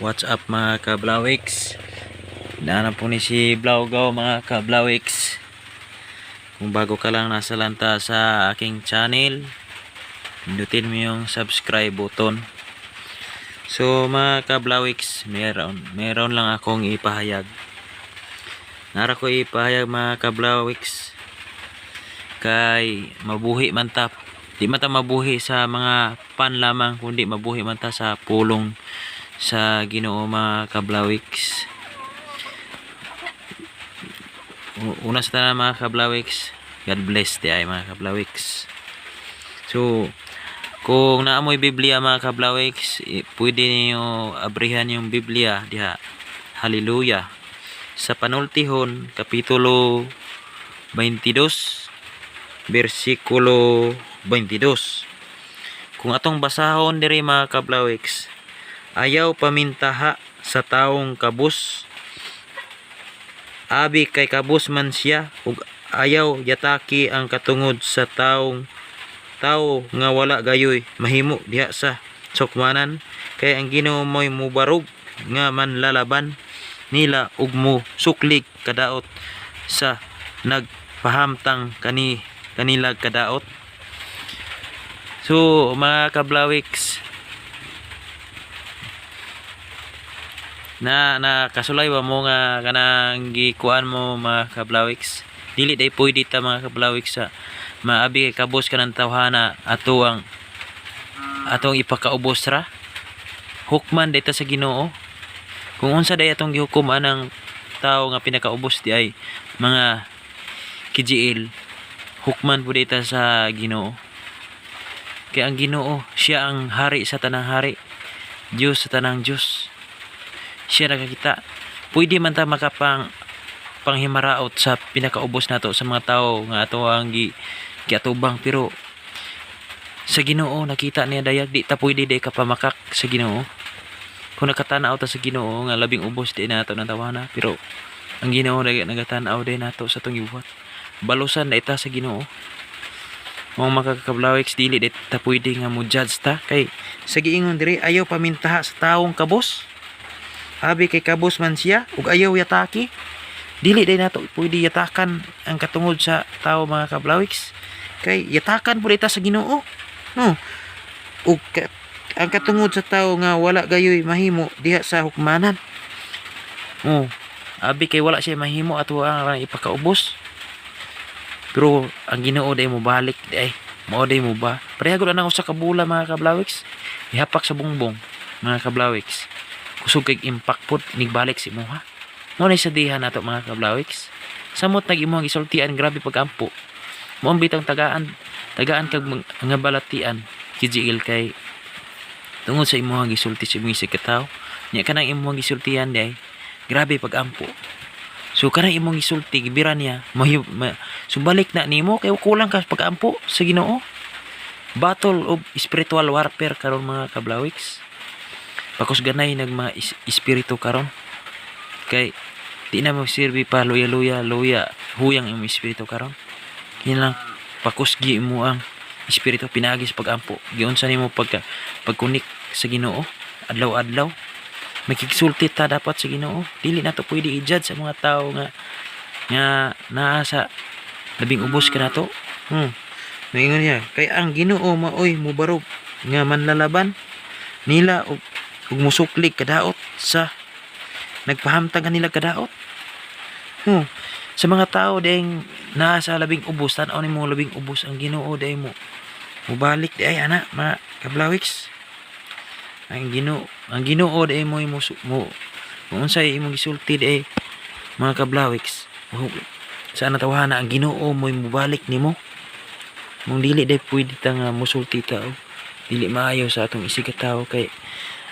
What's up, mga kablawiks? Daanan po ni si Blaugaw, mga kablawiks. Kung bago ka lang nasa lanta sa aking channel, pindutin mo yung subscribe button. So mga kablawiks, meron lang akong ipahayag. Nara ko ipahayag, mga kablawiks. Kay mabuhi man ta, di man ta mabuhi sa mga pan lamang kundi mabuhi man ta sa pulong sa Ginoo, mga kablawiks. Una sa tanan, mga kablawiks, God bless di ay, mga kablawiks. So, kung naamoy Biblia, mga kablawiks, pwede niyo abrihan yung Biblia diha. Hallelujah. Sa Panultihon, Kapitulo 22, versikulo 22. Kung atong basahon diri, mga kablawiks, "Ayaw pamintaha sa taong kabus, abi kay kabus man siya, ug ayaw yataki ang katungod sa taong tao nga wala gayoy mahimo diha sa sukmanan, kay ang Ginoo mo'y mubarog nga manlalaban nila ug mo suklig kadaot sa nagpahamtang kanila kadaot." So mga kablawiks, na nakasulay ba mo nga kanang gikuan mo, mga kablawiks? Dili day pwede ta, mga kablawiks, sa maabi kay kabos kanang tawhana, ato ang atong ipakaubos ra. Hukman day ta sa Ginoo kung unsa day atong gihukom anang tao nga pinakaubos di ay, mga KGL. Hukman pud ta sa Ginoo kay ang Ginoo siya ang hari sa tanang hari, Dios sa tanang Dios. Siya nakakita. Pwede man ta makapang panghimaraot sa pinakaubos nato, sa mga tao nga ato ang giatubang, pero sa Ginoo nakita niya dayag. Di ta pwede day kapamakak sa Ginoo. Kung nakatanaw ta sa Ginoo nga labing ubos di nato nang tawana, pero ang Ginoo nagatan-aw day nato sa atong gibuhat. Balusan na ita sa Ginoo. Mga makakablawix, dili di ta pwede nga mo judge ta kay sa giingon diri, "Ayaw pamintaha sa taong kabos, abi kay kabos man siya, ug ayaw yataki." Dili day nato pwede yatakan ang katungod sa tao, mga kablawiks, kay yatakan pud ita sa Ginoo, no? Ug ang katungod sa tao nga wala gayoy mahimo diha sa hukmanan. Oh, abi kay wala siya mahimo, ato ang ipakaubos, pero ang Ginoo day mo balik di ay, mao day mo ba. Pareha gud anang usa ka bola, mga kablawiks, ihapak sa bungbong, mga kablawiks, kusog kay impact pod, nigbalik si imuha. Mo na sa diha nato, mga kablawiks. Samot nag imuhang gisultian, grabe pagampo mo ang bitang tagaan tagaan kag nga balatian, KGL, kay tungod sa imuhang gisulti sa imong isig katawo nya. Kanang imuhang gisultian day, grabe pagampo. So kanang imong gisulti, gibira niya ma, subalik na nimo kay kulang ka pagampo sa Ginoo. Battle of spiritual warfare karon, mga kablawiks. Pakusganay nag mga espiritu karon kay di na magsilbi pa luya luya luya huyang imong espiritu karon. Kinahanglan pakusgi mo ang espiritu pinaagi sa pagampo. Giunsa nimo pagka pagkunik sa Ginoo adlaw-adlaw. Makigsulti ta dapat sa Ginoo. Dili nato pwede i-judge sa mga tao nga nga naa sa labing ubos kanato. Moingon niya, "Kay ang Ginoo maoy mubarog nga manlalaban nila ug musuklig kadaot sa nagpahamtang kanila kadaot." Sa mga tao ding naa sa labing ubos, tan-aw nimo labing ubos, ang Ginoo day mo mubalik di ay ana, mga kablawiks. Ang Ginoo day mo mo, mo kung unsay imong gisulti di ay, mga kablawiks, sa natawhana, ang Ginoo mo mubalik nimo. Mong dili day pwede ta nga musulti ta og dili maayo sa atong isig ka tawo kay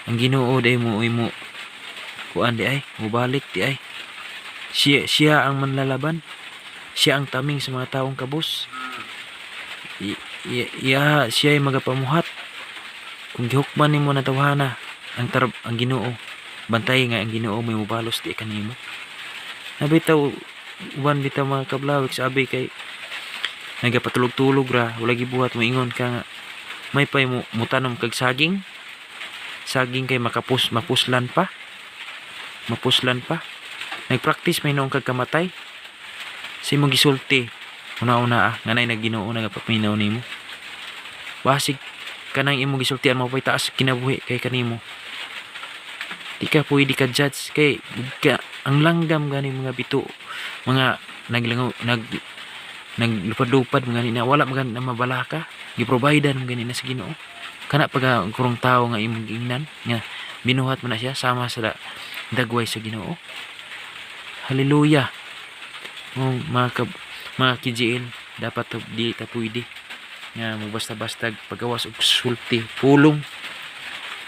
ang Ginoo day mo mo kuan di ay, mubalik di ay. Siya siya ang manlalaban, siya ang taming sa mga taong kabus. Iya siya ay magapamuhat kung gihukman nimo na tawhana ang Ginoo. Bantay nga ang Ginoo may mubalos di kanimo. Nabitaw uban bitaw, mga kablawik, sabi kay nagapatulog-tulog ra, wala gibuhat. Moingon ka nga may pay mo mutanom kag saging. Saging kay makapus, mapuslan pa. Mapuslan pa. Nagpractice may noong kagkamatay. Sa imong gisulti, una-una ah, nga nay nagginoo nagapaminaw nimo. Basig kanang imong gisultian mo pa'y taas kinabuhi kay kanimo. Di ka pwede ka judge kay ka, ang langgam gani mga bito, mga naglangaw, naglupad-lupad mga na wala mga na mabalaka, giprovidean mo gani na sa Ginoo. Kana pag kurong tao nga imong giingnan nga binuhat mo na siya sama sa dagway sa Ginoo. Hallelujah. Oh, mga KGL, dapat to, di ta pwede nga mo basta-basta pagawas og sulti, pulong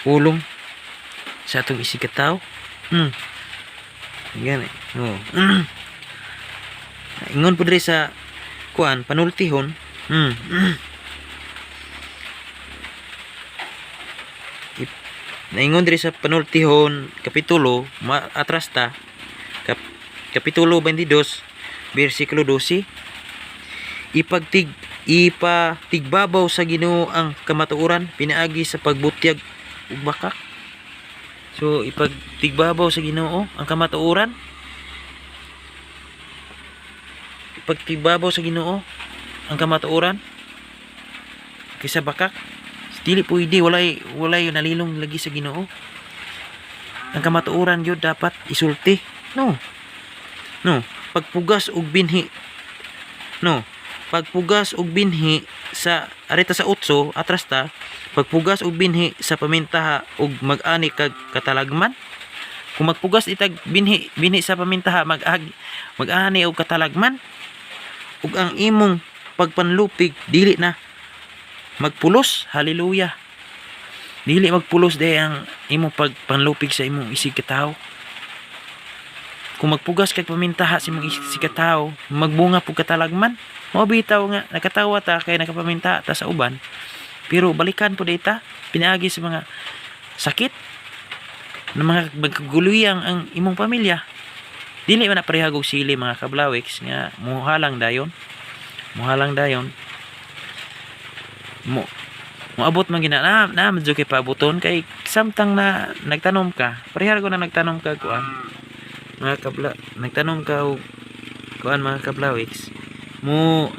pulong sa atong isig katawo. Gani. Oh. Ingon po diri sa kuan, panultihon. Naingon diri sa Panultihon kapitulo ma, atras ta kapitulo 22 bersikulo 12: Ipatigbabaw sa Ginoo ang kamatuoran pinaagi sa pagbutyag ug bakak. So ipagtigbabaw sa Ginoo ang kamatuoran, ipagtigbabaw sa Ginoo ang kamatuoran kaysa bakak. Dili pwede, walay nalilong lagi sa Ginoo. Ang kamatuoran gyud dapat isulti, no? No, pagpugas og binhi, no? Pagpugas og binhi sa arita sa 8, atras ta. Pagpugas og binhi sa pamintaha ug mag-ani kag katalagman. Kung magpugas itag binhi binhi sa pamintaha, mag-ani og katalagman, ug ang imong pagpanlupig dili na magpulos. Hallelujah. Dili magpulos day ang imong pagpanlupig sa imong isig katawo. Kung magpugas kag pamintaha sa imong isig katawo, magbunga pug katalagman. Mao bitaw nga nakatawa ta kay nakapamintaha ta sa uban, pero balikan po ta pinaagi sa mga sakit na mga magkaguluyang ang imong pamilya. Dili man na parehag og sili, mga kablawiks, nga muhalang dayon, muhalang dayon, mo moabot man gina na na medyo kay paaboton kay samtang na nagtanom ka. Pareha ko na nagtanom ka kuan, mga kabla, nagtanom ka og kuan, mga kablawiks, mo